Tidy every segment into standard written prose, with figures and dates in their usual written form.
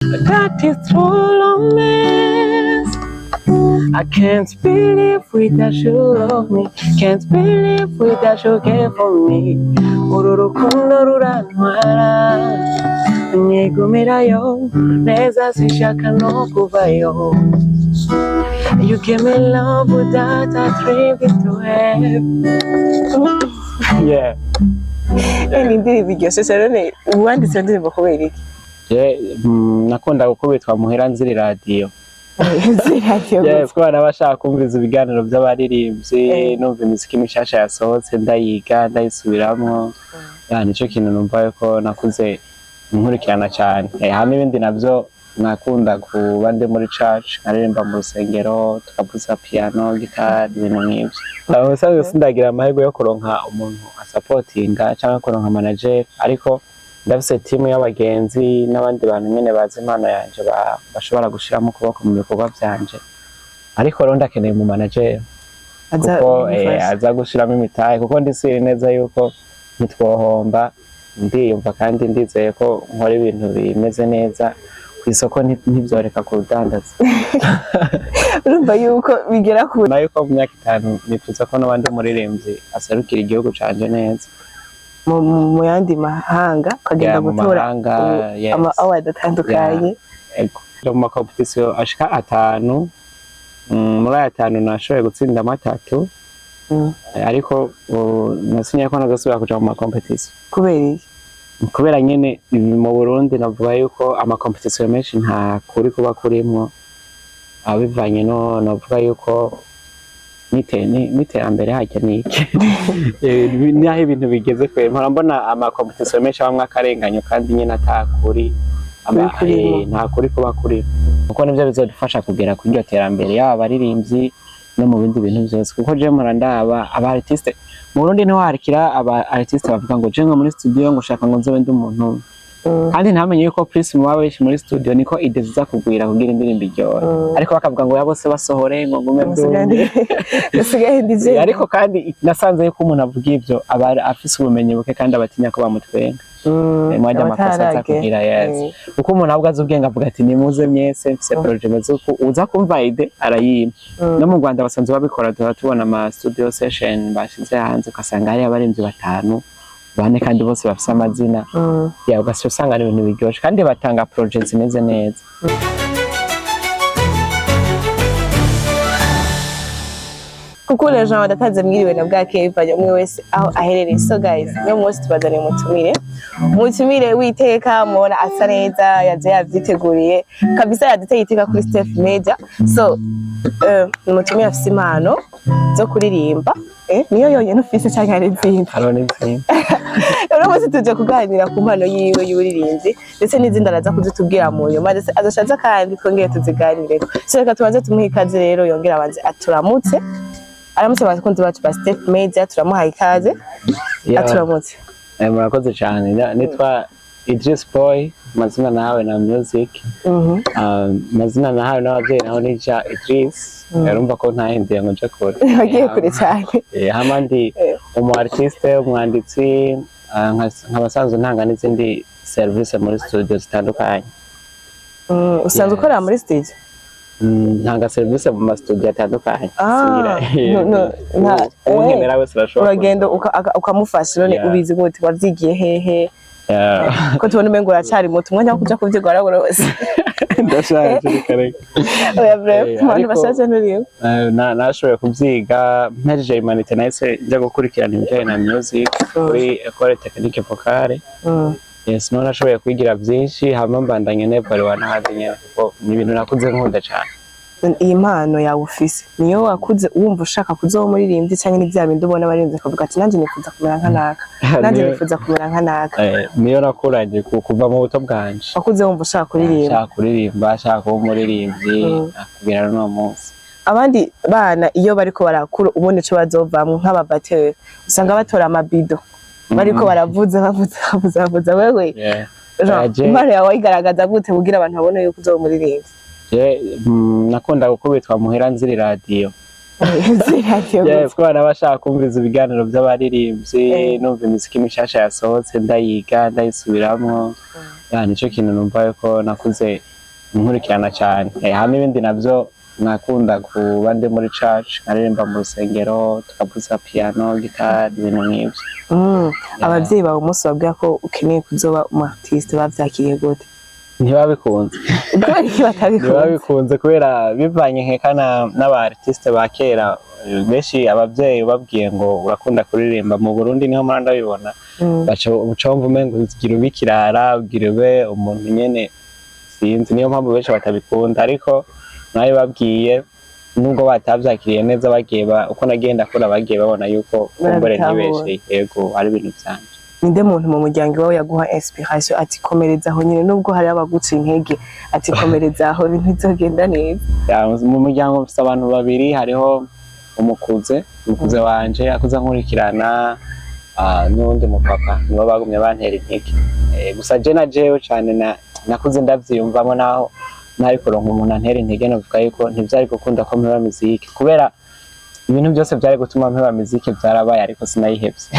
That is true romance. I can't believe without you love me. Can't believe without you care for me. Uru rukundo rurantwara, nyigumirayo neza, sinshaka no kuvayo. You give me love without a dream to have. Yeah. Ni indirimbo iryoshye cyane. None uwanditse iyo ndirimbo kubera iki? Je, nakunda gukubitwa muhira nziri radiyo. Ziradiyo? Yes, kubera nabashaka kumviriza ibiganiro by'abaririmbyi, numva imiziki mishasha yasohotse, ndayiga, ndayisubiramwo. Ya, nico kintu numva yuko nakuze nkurikirana cyane. Hamwe ibindi navyo, nakunda kuba ndi muri church, nkaririmba mu rusengero, tukavuza piano, gitari, ibintu nk'ivyo. Mu bisanzwe sindagira amahirwe yo kuronka umuntu asapotinga cyangwa kuronka manager, ariko ndafise timu y'abagenzi n'abandi bantu nyene bazi impano yanje, bashobora gushiramo ukuboko mu bikorwa vyanje. Ariko rero ndakeneye mu manager aza kuko gufasha. Aza gushiramo imitahe, kuko ndisiri neza yuko ntitwohomba. Ndiyumva kandi ndizeye ko nkora ibintu bimeze neza ku isoko, ntivyoreka kudandaza. Urumva yuko bigera kure. Na yuko mu myaka 5 nifuza ko n'abandi muririmbyi aserukira igihugu canje neza. Mu yandi mahanga ukagenda Yeah, mu gutora mahanga, yes. ama award atandukanye. Ego. Mu makompetisiyo ashika atanu, muri aya atanu nashoboye gutsindamo atatu. Ariko nasinye ko ntazosubira kuja mu makompetisiyo. Kubera iki? Kubera nyene mu Burundi navuga yuko amakompetisiyo menshi nta kuri kuba kurimwo, bivanye no navuga yuko n'iterambere harya ni iki. Naho ibintu bigeze kure, mpora mbona amakompetisiyo menshi abamwo akarenganyo, kandi nyene atakuri Kuri kurimwo. Nta kuri kuba kurimo, kuko nivyo bizodufasha kugera kuri iryo terambere, yaba abaririmbyi no mu bindi bintu vyose. Kuko je mpora ndaba aba artiste mu Burundi, ntiwarikira aba artiste bavuga ngo je ngo muri studio ngo ushaka ngo nzobe ndi umuntu umwe. Kandi ntamenye yuko plus muba benshi muri studio niko idée ziza kugwira kugira indirimbo iryohe. Ariko bakavuga ngo ya bose basohore, ngo ngume ndumwe. Usigaye ndi jewe. Ariko kandi nasanze yuko umuntu avuga ivyo aba afise ubumenyi buke, kandi abatinya ko bamutwenga. Mwajya amakosa aza kugira, yes. Kuko umuntu ahubwo azi ubwenge avuga ati: "Nimuze mwese, mfise projet imeze uku." Uza kumva idée arayima. No mu Rwanda basanzwe babikora, duhora tubona ama studio session bashize hanze, ugasanga hariyo abaririmbyi batanu, bane, kandi bose bafise amazina. Ya, ugaca usanga ari ibintu biryoshe kandi batanga projet zimeze neza. Kuko les gens badatanze mwiriwe na bwakeye, bivanye umwe wese aho aherereye. So guys, uno munsi tubazaniye umutumire w'iteka. Mubona asa neza, yaje yavyiteguriye kabisa, yaduteye iteka kuri Steph Media. So ni umutumire afise impano zo kuririmba. Niyo yonyene ufise canke hari izindi? Hariho n'izindi. Uno munsi tuje kuganira ku mpano yiwe y'uburirimbyi, ndetse n'izindi araza kuzitubwira mu nyuma, ndetse azoca kandi twongere tuziganireko. So reka tubanze tumuhe ikaze rero, yongere abanze aturamutse, aramutse abakunzi bacu ba Steph Media. Turamuhaye ikaze. Aturamutse. Murakoze cyane. Nitwa Idris Boy, amazina nahawe na music. Amazina nahawe n'ababyeyi naho ni Ja Idris. Urumva ko ntahinduye ngo nje kure. Wagiye kure cyane. Hama ndi umu artiste, umwanditsi, nkaba nsanzwe ntanga n'izindi service muri studio zitandukanye. Usanzwe Yes. ukorera muri studio? Ntanga service mu ma studio atandukanye. Ah, no, Uwunkenera wese arashobora. Uragenda ukamufasha. None ubizi gute? Wavyigiye hehe? Ko tubona umengo uracari muto, umwanya wo kuja kuvyiga warawurose? Ndashaje, reka reka. Oya, bref, abantu bashaje nturiwe. Nashoboye kuvyiga mpejeje humanités, nahise nja gukurikirana ibijanye na music kuri Ecole Technique Vocale. Yes, no nashoboye kwigira vyinshi, hama mbandanya nevaluwa n'ahandi nyene, kuko ni ibintu nakuze nkunda cane. Iyi mpano yawe ufise niyo wakuze wumva ushaka kuzoba umuririmbyi, canke ni vya bindi ubona abaririmbyi ukavuga ati: "Nanje nifuza kumera nka naka, nanje nifuza kumera nka naka"? Niyo nakuranye kuva mu buto bwanje. Wakuze wumva ushaka kuririmba? Nshaka kuririmba, nshaka kuba umuririmbyi, kugera n'uno munsi. Abandi bana iyo bariko barakura ubona ico bazovamwo, nk'ababateri usanga batora amabido bariko baravuza, bavuza, bavuza, bavuza. Wewe genre, impano yawe wayigaragaza gute kugira abantu babone yuko uzoba umuririmbyi? Je, nakunda gukubitwa muhira nziri radiyo. Ziradiyo? Yes, kubera nabashaka kumviriza ibiganiro by'abaririmbyi, numva imiziki mishasha yasohotse, ndayiga, ndayisubiramwo. Ya, nico kintu numva yuko nakuze. nkurikirana cyane. Hama ibindi navyo, nakunda kuba ndi muri church, nkaririmba mu rusengero, tukavuza piano, gitari, ibintu nk'ivyo. Abavyeyi bawe, umunsi babwira ko ukeneye kuzoba umu artiste, bavyakiriye gute? Ntibabikunze. Kubera iki batabikunze? Ntibabikunze kubera bivanye nkeka n'aba artiste ba kera benshi. Abavyeyi babwiye ngo urakunda kuririmba, mu Burundi niho mpora ndabibona, baca uca wumva umengo ugira ube ikirara, ugira ube umuntu nyene, sinzi. Niyo mpamvu benshi batabikunda, ariko nayo babwiye, nubwo batavyakiriye neza, bagiye uko nagiye ndakura bagiye babona yuko kumbure Barabitahura. ntibesheye, yego, ari ibintu vyanje. Ninde muntu mu muryango iwawe yaguha inspiration ati komereza aho nyine, nubwo hari abaguca intege, ati komereza aho, ibintu bizogenda neza? Ya, mu muryango mfise abantu babiri. Hariho umukuze wanje akuze ankurikirana, n'uwundi mupapa, nibo bagumye bantera intege. Gusa je na jewe cane nakuze ndavyiyumvamo, naho ntari kuronka umuntu antera intege, novuga yuko ntivyari gukunda ko mpeba muziki, kubera ibintu byose vyari gutuma mpeba muziki vyarabaye, ariko sinayihevye.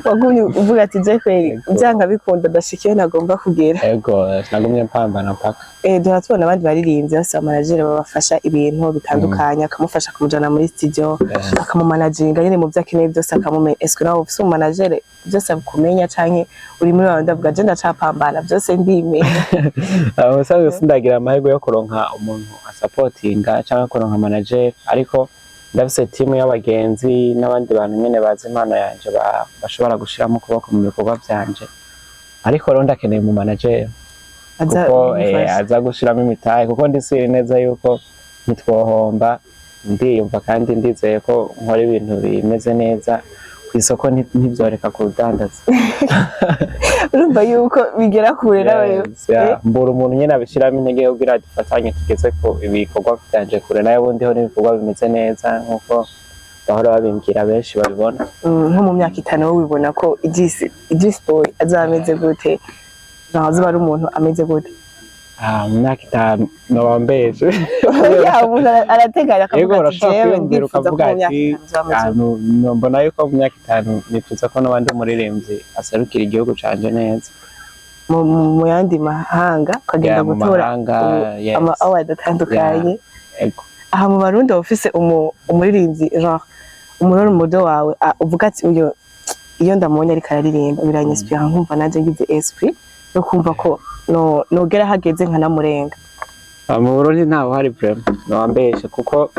Wagumye uvuga ati je kweri Yego. byanka bikunda ndashika iyo nagomba kugera. Ego, nagumye mpambana mpaka. Duhora tubona abandi baririmbyi bafise abamanageri babafasha ibintu bitandukanye, akamufasha kumujana muri studio, akamumanaginga nyene mu vyo akeneye byose, akamumenya. Eske nawe ufise umumanagere byose abikumenya, canke uri muri babandi bavuga je ndacapambana byose ndimenya? Ubusanzwe sindagira amahirwe yo kuronka umuntu asapotinga cyangwa kuronka manager, ariko ndafise timu y'abagenzi n'abandi bantu nyene bazi impano yanje, bashobora gushiramo ukuboko mu bikorwa vyanje. Ariko rero ndakeneye umu manager aza kuko kugufasha. Aza gushiramo imitahe, kuko ndisiri neza yuko ntitwohomba. Ndiyumva kandi ndizeye ko nkora ibintu bimeze neza ku isoko, ntivyoreka kudandaza. Urumva yuko bigera kure nawe. Yes, yeah. Mbura umuntu nyene abishiramo intege kugira dufatanye tugeze ku ibikorwa vyanje kure. Nayo ubundi ho n'ibikorwa bimeze neza nkuko bahora babimbwira, benshi babibona. Nko mu myaka 5 wowe ubibona ko Idris Boy azaba ameze gute? Genre azoba ari umuntu ameze gute? Ah, mu myaka 5 noba mbeje. Ya, umuntu arateganya Yego, akavuga ati urashobora jewe kwiyumvira ndifuza ko ukavuga mu myaka ati 5 nzoba ameze "Ah, mbona yuko mu myaka 5 nifuza ko n'abandi muririmbyi aserukira igihugu canje neza." Mu yandi mahanga ukagenda Yeah, mu gutora mahanga, yes. ama award atandukanye. Ego. Aha mu Barundi waba ufise umuririmbyi, genre umu role model wawe, uvuga ati uyo iyo ndamubonye ariko araririmba biranyinspira, nkumva nanje ngize esprit yo kumva ko no nogera hageze nkanamurenga? Ah, mu Burundi ntawe uhari vraiment, nobambeshe, kuko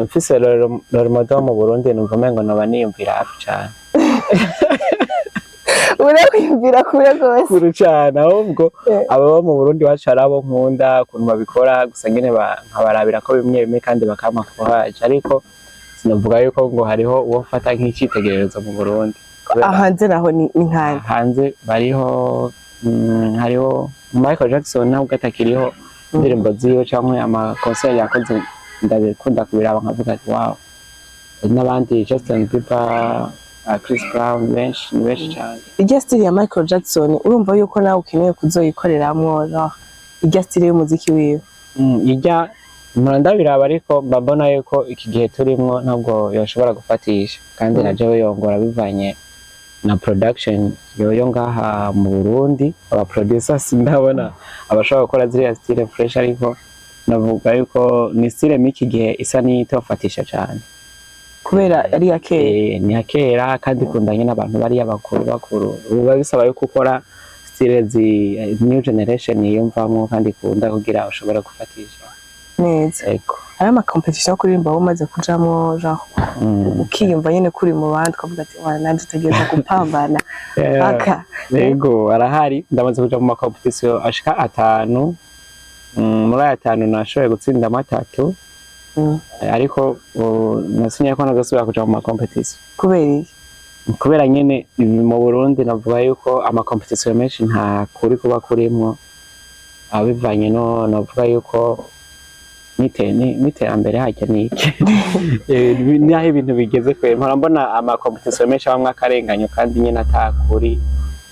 mfise role model mu Burundi numva umengo noba niyumvira hafi cane. Urakwiyumvira kure rwose. Kure cane ahubwo. Ababa mu Burundi wacu hari abo nkunda ukuntu babikora, gusa nyene nkabarabira ko bimwe bimwe kandi bakampa courage, ariko sinavuga yuko ngo hariho uwo mfata nk'icitegererezo mu Burundi. Hanze naho ni nkande? Hanze bariho, hariho Michael Jackson, ntabwo atakiriho, indirimbo ziwe canke ama concert yakoze ndabikunda kubiraba nkavuga ati wow. N'abandi, Justin Bieber, Chris Brown, benshi, ni benshi cyane. Irya style ya Michael Jackson, urumva yuko nawe ukeneye kuzoyikoreramwo, genre irya style y'umuziki wiwe? Ijya mpora ndabiraba, ariko mba mbona yuko iki gihe turimwo ntabwo yoshobora gufatisha, kandi na jewe yongora bivanye na production yoyo ngaha mu Burundi. Aba producer sindabona abashobora gukora ziriya style fresh, ariko navuga yuko ni style m'iki gihe isa n'iyitofatisha cyane. Kubera ari iya kera. Ni iya kera, kandi ikundanye n'abantu bariya bakuru bakuru. Biba bisaba yuko ukora style zi new generation yiyumvamwo kandi ikunda kugira ushobore gufatisha. Neza. Ego. Hari ama competition yo kuririmba wowe umaze kujamwo, genre ukiyumva nyene kuri mu bandi, ukavuga ati wa nanje utegereza gupambana aka? Yego, arahari. Ndamaze kuja mu ma competition ashika atanu. Muri aya atanu nashoboye gutsindamo atatu. Ariko nasinye ko ntazosubira kuja mu ma competition. Kubera iki? Kubera nyene ibi mu Burundi navuga yuko ama competition menshi nta kuri kuba kurimwo, bivanye no navuga yuko n'iterambere harya ni iki. Naho ibintu bigeze kure, mpora mbona ama competition menshi abamwe akarenganyo, kandi nyene atakuri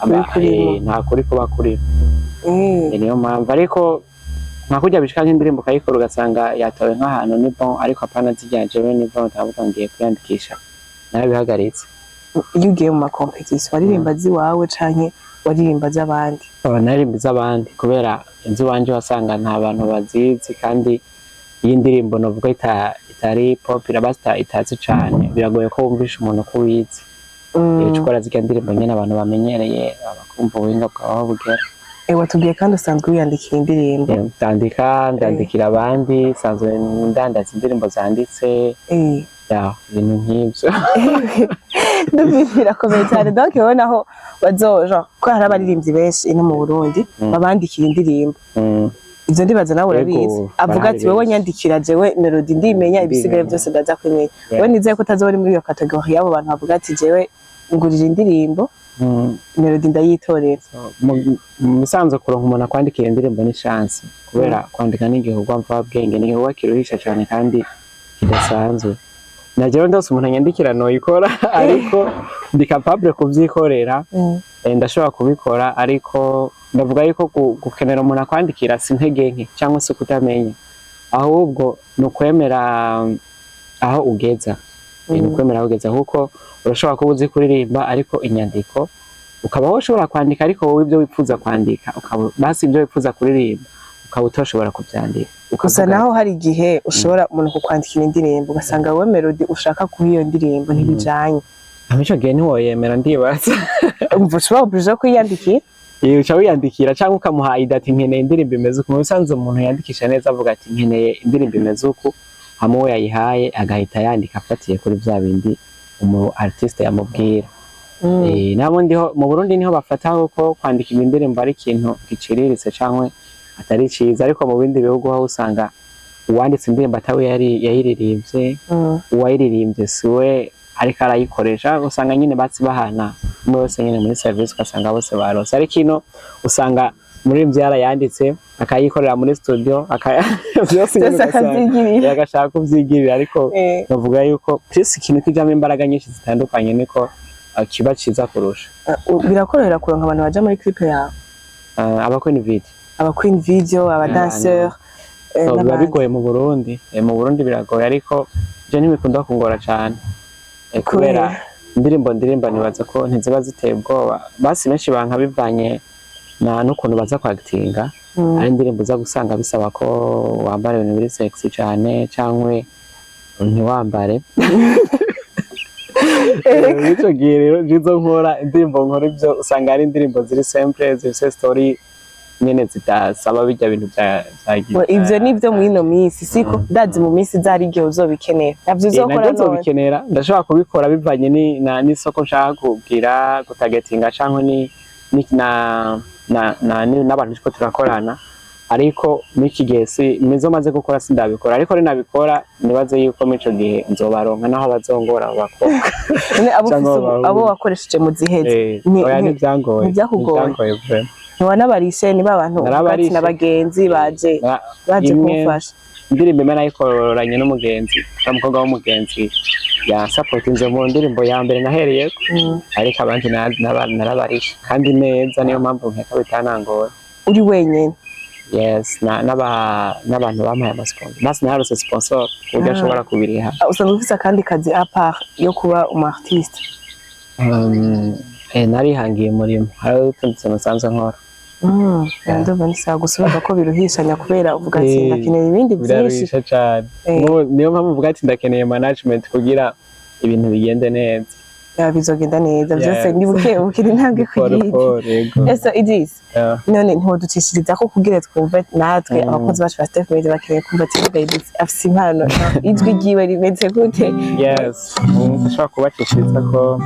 Kuri kurimwo. Nta kuri kuba kurimo. Niyo mpamvu. Ariko nka kurya bishika nk'indirimbo ukayikora ugasanga yatowe nk'ahantu, ni bon, ariko apana zirya jewe ni bon ndavuga ngiye kwiyandikisha, narabihagaritse. Iyo ugiye mu ma competition waririmba ziwawe canke waririmba z'abandi? Aba naririmba iz'abandi, kubera iz'iwanje wasanga nta bantu bazizi, kandi iyi ndirimbo novuga itari popular, basta itazi cane, biragoye ko wumvisha umuntu ko uyizi. Uca ukora zirya ndirimbo nyene abantu bamenyereye, bakumva ubuhinga bwawe aho bugera. Watubwiye kandi usanzwe wiyandikira indirimbo. Ndandika, ndandikira abandi, sanzwe ndandaza indirimbo zanditse. Ya, ibintu nk'ivyo. Ndumva birakomeye cyane. Donc wowe naho bazoja ko hari abaririmbyi benshi ino mu Burundi babandikira indirimbo. Ivyo ndibaza nawe urabizi. Yego, Avuga barahari ati: "Wewe benshi. nyandikira, jewe melody ndimenya, ibisigaye Ndimenya. byose ndaza kwimenya." Wewe nizeye ko utazoba uri muri iyo catégorie y'abo bantu bavuga ati: "Jewe ngurira indirimbo, melody ndayitorera." Mu bisanzwe kuronka umuntu akwandikira indirimbo ni chance, kubera kwandika ni igikorwa mvabwenge, ni igikorwa kiruhisha cyane kandi kidasanzwe. Na jewe ndose umuntu anyandikira noyikora, ariko ndi capable kuvyikorera. Ndashobora kubikora, ariko ndavuga yuko gukenera umuntu akwandikira si intege nke cyangwa se kutamenya, ahubwo ni ukwemera aho ugeza. Ni ukwemera aho ugeza, kuko urashobora kuba uzi kuririmba, ariko inyandiko ukaba wowe ushobora kwandika, ariko wowe ibyo wifuza kwandika ukaba, basi ibyo wifuza kuririmba ukaba utoshobora kubyandika. Gusa Ukavuga naho hari igihe ushobora umuntu kukwandikira indirimbo, ugasanga wowe melody ushaka kuha iyo ndirimbo ntibijanye. Ati, ico gihe ntiwoyemera, ndibaza. Umva, ushobora obligé kwiyandikira. Iyo uca wiyandikira cyangwa ukamuha idée ati: "Nkeneye indirimbo imeze uku." Mu bisanzwe umuntu yandikisha neza avuga ati: "Nkeneye indirimbo imeze uku," hamwe uwo yayihaye agahita yandika afatiye kuri vya bindi umu artiste yamubwira. N'abundi ho mu Burundi niho bafata ko kwandika indirimbo ari ikintu giciriritse canke atari ciza, ariko mu bindi bihugu ho usanga uwanditse indirimbo atawe yari yayiririmbye, uwayiririmbye siwe ariko arayikoresha, usanga nyine batsi bahana umwe wese nyine muri service, ugasanga bose barose. Ariko ino usanga umuririmbyi yarayanditse, akayikorera muri studio, byose nyine Byose ugasanga akavyigirira. Agashaka kuvyigirira, ariko bavuga yuko plus ikintu kijamwo imbaraga nyinshi zitandukanye niko kiba ciza kurusha. Birakorohera kuronka abantu baja muri clip yawe? Aba queen video? Aba queen video, aba danseur, So, biba n'abandi. bigoye mu Burundi. Mu Burundi biragoye, ariko je ntibikunda kungora cane. Kubera Kubera? indirimbo ndirimba nibaza ko ntiziba ziteye ubwoba. Basi benshi banka bivanye na n'ukuntu baza kwagitinga. Ari indirimbo uza gusanga bisaba ko wambara ibintu biri sexy cane canke ntiwambare. Ico gihe rero nizo nkora indirimbo, nkora ivyo usanga ari indirimbo ziri simple, zifise story nyene, zidasaba bijya bintu vya Ivyo nivyo mw'ino minsi, siko ndazi mu minsi izari igihe uzobikenera navyo uzokora. Nabyo None nzobikenera, ndashobora kubikora bivanye n'isoko nshaka kugira gutagetinga canke ni na na na n'abantu turiko turakorana. Ariko muri gihe si nizo maze gukora, sindabikora, ariko ninabikora nibaze yuko muri ico gihe nzobaronka naho bazongora abo bakobwa None abo canke ufise ubu, abahungu. Abo wakoresheje mu ziheze Oya, ntibyangoye. Ntibyakugoye? Ntibyangoye vraiment. Ntiwanabarishe? Ni ba bantu uvuga ati Narabarishe. n'abagenzi baje baje kumfasha. Indirimbo imwe nayikoranye n'umugenzi, wa mukobwa w'umugenzi yasapotinze mu ndirimbo ya mbere nahereyeko, ariko abandi narabarishe kandi neza, niyo mpamvu nkeka bitanangora. Uri wenyene? Yes, n'abantu bampaye amasponsor, basi narose sponsor ku buryo ashobora kubiriha. Ah, usanzwe ufise akandi kazi à part yo kuba umu artiste? Narihangiye umurimo, hariho utundi tuntu nsanzwe nkora. Ndumva ni sawa, gusa urumva ko biruhishanya kubera uvuga ati ndakeneye ibindi byinshi. Biraruhisha cane. Niyo mpamvu uvuga ati ndakeneye management kugira ibintu bigende neza. Ya, bizogenda neza byose. Yes. Ni buke buke, ni intambwe ku Poro yindi. poro, yego. Ese Idris, none ntiwoducishiriza ko kugira twumve natwe? Abakunzi bacu ba Steph Media bakeneye kumva ati: "Mbega Idris afise impano, ijwi ryiwe rimeze gute?" Yes, ndashobora kubacishiriza ko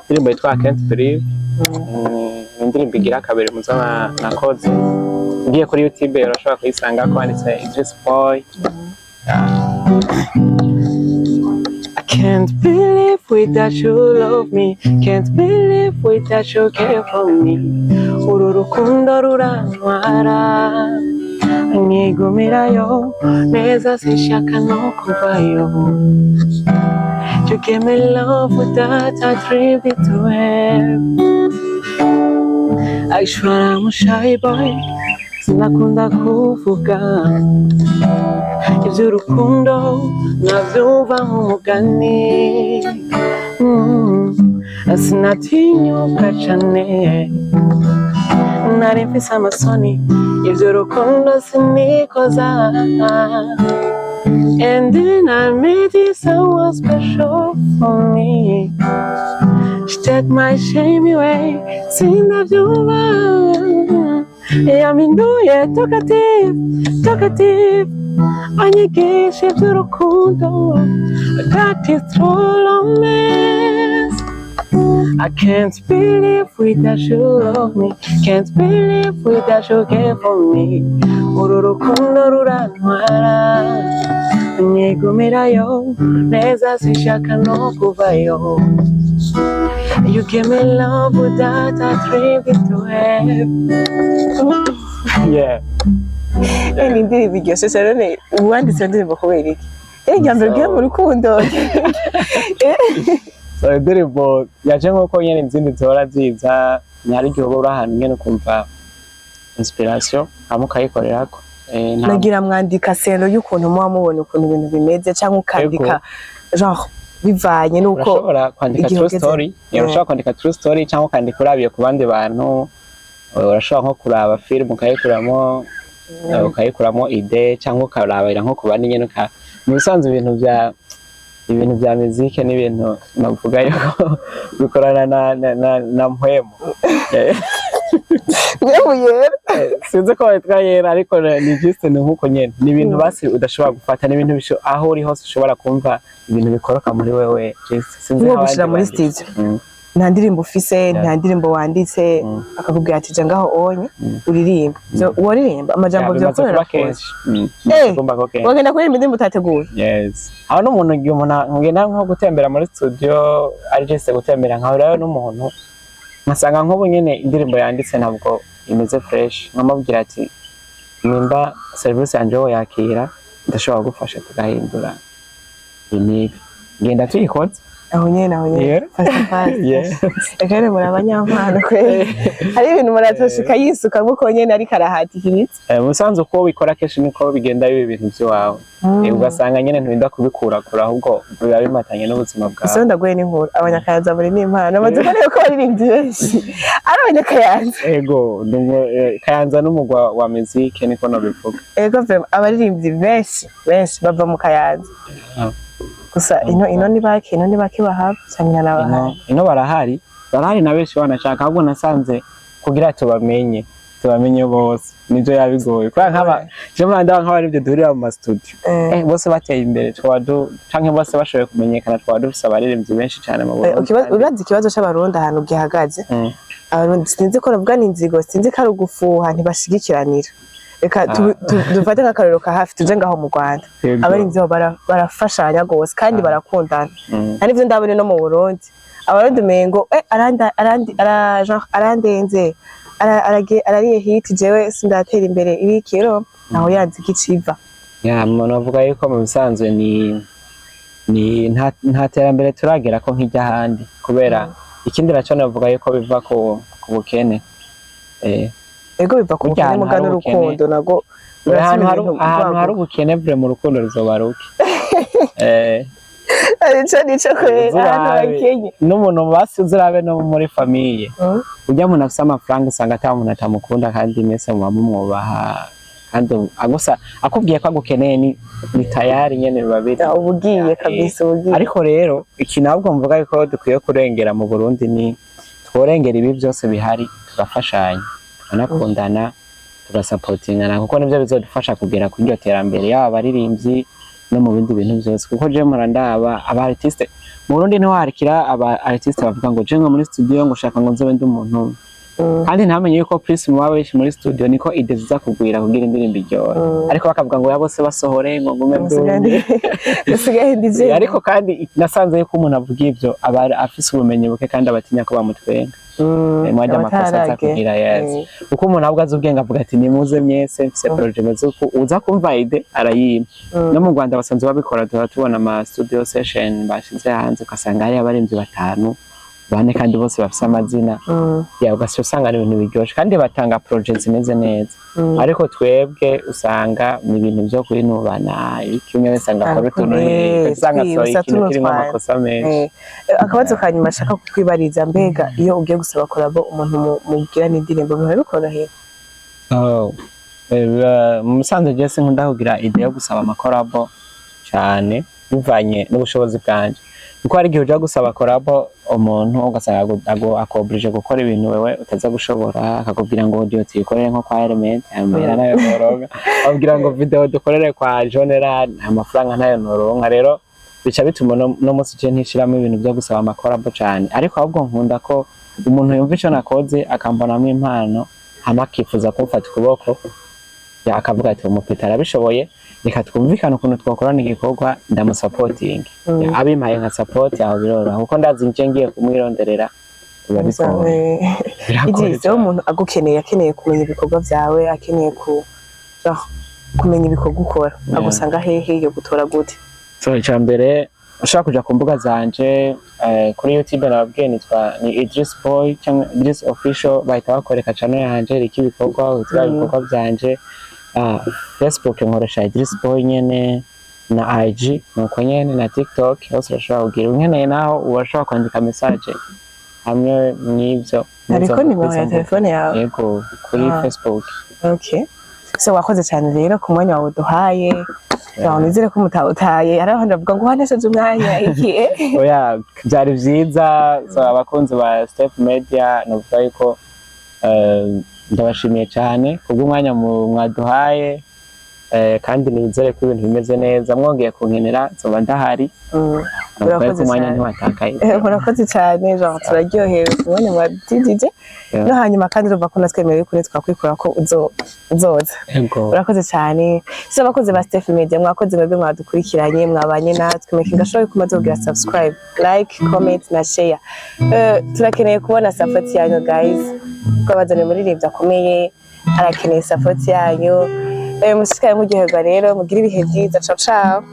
indirimbo yitwa I Can't Believe. Ni indirimbo igira kabiri muzo nakoze. Ugiye kuri YouTube urashobora kuyisanga ko handitse Idris Boy. I can't believe without you love me, can't believe without you care for me. Uru rukundo rurantwara nkigumirayo neza, sinshaka no kuvayo. You give me love that I dreamed to have. Actually, I'm a shy boy, sinakunda kuvuga iby'urukundo, nabyumva nk'umugani. Sinatinyuka cane, nari mfise amasoni, ivyo rukundo sinikoza. And then I met you, someone special for me. She take my shame away, sinavyumva. Yampinduye talkative, talkative. Anyigisha ivy'urukundo, that is true romance. I can't believe without you love me. Can't believe without you care for me. Uru rukundo rurantwara, nyigumirayo neza, sinshaka no kuvayo. You give me love that I dreamed to have. Yeah. Ni indirimbo iryoshye cyane. None uwanditse iyo ndirimbo kubera iki? Irya mbere ugiye mu rukundo? So indirimbo yaje nk'uko nyene izindi zihora ziza. Hari igihe uba uri ahantu nyene ukumva inspiration, hama ukayikorerako. Nagira mwandika selo y'ukuntu muba mubona ukuntu ibintu bimeze, cyangwa ukandika genre bivanye n'uko Urashobora kwandika igihe true ugeze. story. Urashobora kwandika true story cyangwa ukandika urabiye ku bandi bantu. Urashobora nko kuraba film ukayikuramo idée, cyangwa ukarabira nko ku bandi nyene. Mu bisanzwe ibintu bya muzike n'ibintu navuga yuko bikorana na mpwemu. Mpwemu Yera. Sinzi ko witwa yera, ariko ni just ni nkuko nyene, ni ibintu basi udashobora gufata, ni ibintu aho uri hose ushobora kumva ibintu bikoroka muri wewe, just sinzi Nko nk'abandi gushira muri banditsi. studio. Nta ndirimbo ufise, nta ndirimbo wanditse, akakubwira ati: "Ja ngaho onye uririmba." Woririmba amajambo Yeah, bimaze vyokorera kuba kenshi. Bimaze kumba ko kenshi. Wagenda kuririmba indirimbo utateguye? Yes, aho n'umuntu, igihe umuntu ngenda nko gutembera muri studio, ari just gutembera, nkahurayo n'umuntu, nkasanga nk'ubu nyene indirimbo yanditse ntabwo imeze fresh, nkamubwira ati: "Nimba service yanje wowe yakira, ndashobora kugufasha tugahindura ibi n'ibi." Ngenda tuyikoze. Aho nyene, aho nyene? Fast fast. Reka rero, muri abanyampano kweli. Hari ibintu umuntu atoshika yisuka nkuko nyene, ariko arahatikiriza. Musanzwe uko ubikora kenshi niko bigenda biba ibintu by'iwawe. Ugasanga nyene nturinda kubikurakura, ahubwo biba bimatanye n'ubuzima bwawe. Ese ndaguye n'inkuru, Abanyakayanza muri n'impano. Amaze kubona ko abaririmbyi benshi ari Abanyakayanza. Ego, Kayanza n'umugwa wa muzike, niko nobivuga. Ego vraiment, abaririmbyi benshi benshi bava mu Kayanza. Gusa ino ni bake, ino ni bake bahava cyane. N'abahari. Ino barahari, barahari na benshi banashaka. Ahubwo nasanze kugira tubamenye bose nivyo yabigoye, kubera nk'aba je muranda nk'abarivyo duhurira mu ma studio, bose bateye imbere twaba canke bose bashoboye kumenyekana, twaba dufise abaririmbyi benshi cane mu Burundi. Urazi ikibazo c'Abarundi ahantu gihagaze? Abarundi sinzi ko navuga ni inzigo, sinzi ko ari ugufuha, ntibashigikiranira. Reka dufate nk'akarorero ka hafi, tuje ngaho mu Rwanda. Abarinzi bo barafashanya gose kandi barakundana. Nta nivyo ndabona no mu Burundi. Abarundi umengo aranda arandi ara genre arandenze, arariye hit, jewe sindatera imbere, ibikiro naho yanze ikiciva. Ya, navuga yuko mu bisanzwe ni nta terambere turagera ko nk'iry'ahandi, kubera ikindi naco navuga yuko biva ku bukene. Ego, biva ku Burya bukene, ahantu muga hari n'urukundo nago ahantu ruratuma hari ibintu ahantu hari rwaguka. ubukene vure mu rukundo ruzoba ruke. Ico nico kwera, ahantu Uzurabe bakenye. n'umuntu basi, uzurabe no muri famille, urya muntu afise amafaranga usanga ata muntu atamukunda, kandi mwese muba mumwubaha, kandi agusa akubwiye ko agukeneye ni tayari nyene biba biri. Ya, uba ugiye kabisa, uba ugiye. Ariko rero ikintu ahubwo mvuga yuko dukwiye kurengera mu Burundi ni tworengera ibi byose bihari, tugafashanya, tukanakundana, tugasapotingana, kuko nivyo bizodufasha kugera kuri iryo terambere, yaba abaririmbyi no mu bindi bintu byose. Kuko je mpora ndaba aba artiste mu Burundi, ntiwarikira aba artiste bavuga ngo je ngo muri studio ngo shaka ngo nzobe ndi umuntu umwe, kandi ntamenye yuko plus muba benshi muri studio niko idée ziza kugwira kugira indirimbo iryohe, ariko bakavuga ngo ya bose basohore ngo ngume ndumye. Usigaye ndi je. Ariko kandi nasanze yuko umuntu avuga ivyo aba afise ubumenyi buke, kandi abatinya ko bamutwenga. Mwajya amakosa aza kugira, yes, kuko umuntu ahubwo azi ubwenge avuga ati: "Nimuze mwese, mfise projet imeze uku." Uza kumva idée arayima. No mu Rwanda basanzwe babikora, duhora tubona ama studio session bashize hanze, ugasanga hariyo abarimvyi batanu. bane kandi bose bafise amazina. Ya, ugaca usanga ari ibintu biryoshe kandi batanga projet zimeze neza. Ariko twebwe usanga ni ibintu vyo kwinubana, ibiki, umwe wese agakora utuntu, usanga asohoye twibutsa ikintu tuno kirimwo twana. amakosa menshi. Akabazo ka nyuma nshaka kukwibariza: mbega iyo ugiye gusaba collabo umuntu mubwirana indirimbo, bihora bikoroheye? Oh, mu musanze je sinkunda kugira idée yo gusaba ama collabo cane, bivanye n'ubushobozi bwanje, kuko hari igihe uja gusaba collabo umuntu ugasanga akobrije gukora ibintu wewe utaza gushobora, akakubwira ngo audio tuyikorere nko kwa Element, amahera nayo noronka, akakubwira ngo video dukorere kwa General, amafaranga ntayo noronka. Rero bica bituma no munsi je ntishiramo ibintu vyo gusaba ama collabo cane, ariko ahubwo nkunda ko umuntu yumva ico nakoze, akambonamwo impano, hama akifuza kumfata ukuboko, ya, akavuga ati: "Umupeta arabishoboye, reka twumvikane ukuntu twakorana igikorwa, ndamusapotinga." Ya, abimpaye nka support, aho biroroha, kuko ndazi nje ngiye kumwironderera biba bigoye. Biragoye Idris, cane. umuntu agukeneye, akeneye kumenya ibikorwa vyawe, akeneye ku genre, kumenya ibikorwa ukora, agusanga hehe, yo gutora gute? So, icya mbere, ushobora kuja ku mbuga zanje, kuri YouTube nababwiye nitwa ni Idris Boy cyangwa Idris Official, bahita bakwereka channel yanje iriko ibikorwa, uhita ibikorwa vyanje. Facebook nkoresha Idris Boy nyene, na IG nuko nyene, na TikTok, hose urashobora kugira unkeneye, naho urashobora kwandika message hamwe n'ivyo. Hariko nimero ya Izo mbuga. telefone yawe? Yego, kuri Facebook. Okay, so wakoze cyane rero ku mwanya wawe uduhaye. Yeah. Nizere ko mutawutaye. Hari abandi bavuga ngo wanesheje umwanya iki, eh? Oya, byari vyiza. So, abakunzi ba Step Media, novuga yuko ndabashimiye cyane kubw'umwanya mwaduhaye, kandi nizere ko ibintu bimeze neza. Mwongeye kunkenera nzoba ndahari. Novuga yuko Urakoze umwanya cyane. ntiwatakaye. Murakoze cyane, genre turaryohewe ku mwanya mwadidije. No hanyuma kandi urumva ko natwemereye kuri twakwikura ko uzoza. Yego. Urakoze cyane. So, abakozi ba Steph Media, mwakoze mwebwe mwadukurikiranye, mwabanye natwe, making sure ko umaze kugira subscribe, like, comment na share. Turakeneye kubona support yanyu, guys, twabazaniye umuririmbyi akomeye, arakeneye support yanyu. Mushishikare muryoherwa rero, mugire ibihe byiza. Ciao ciao.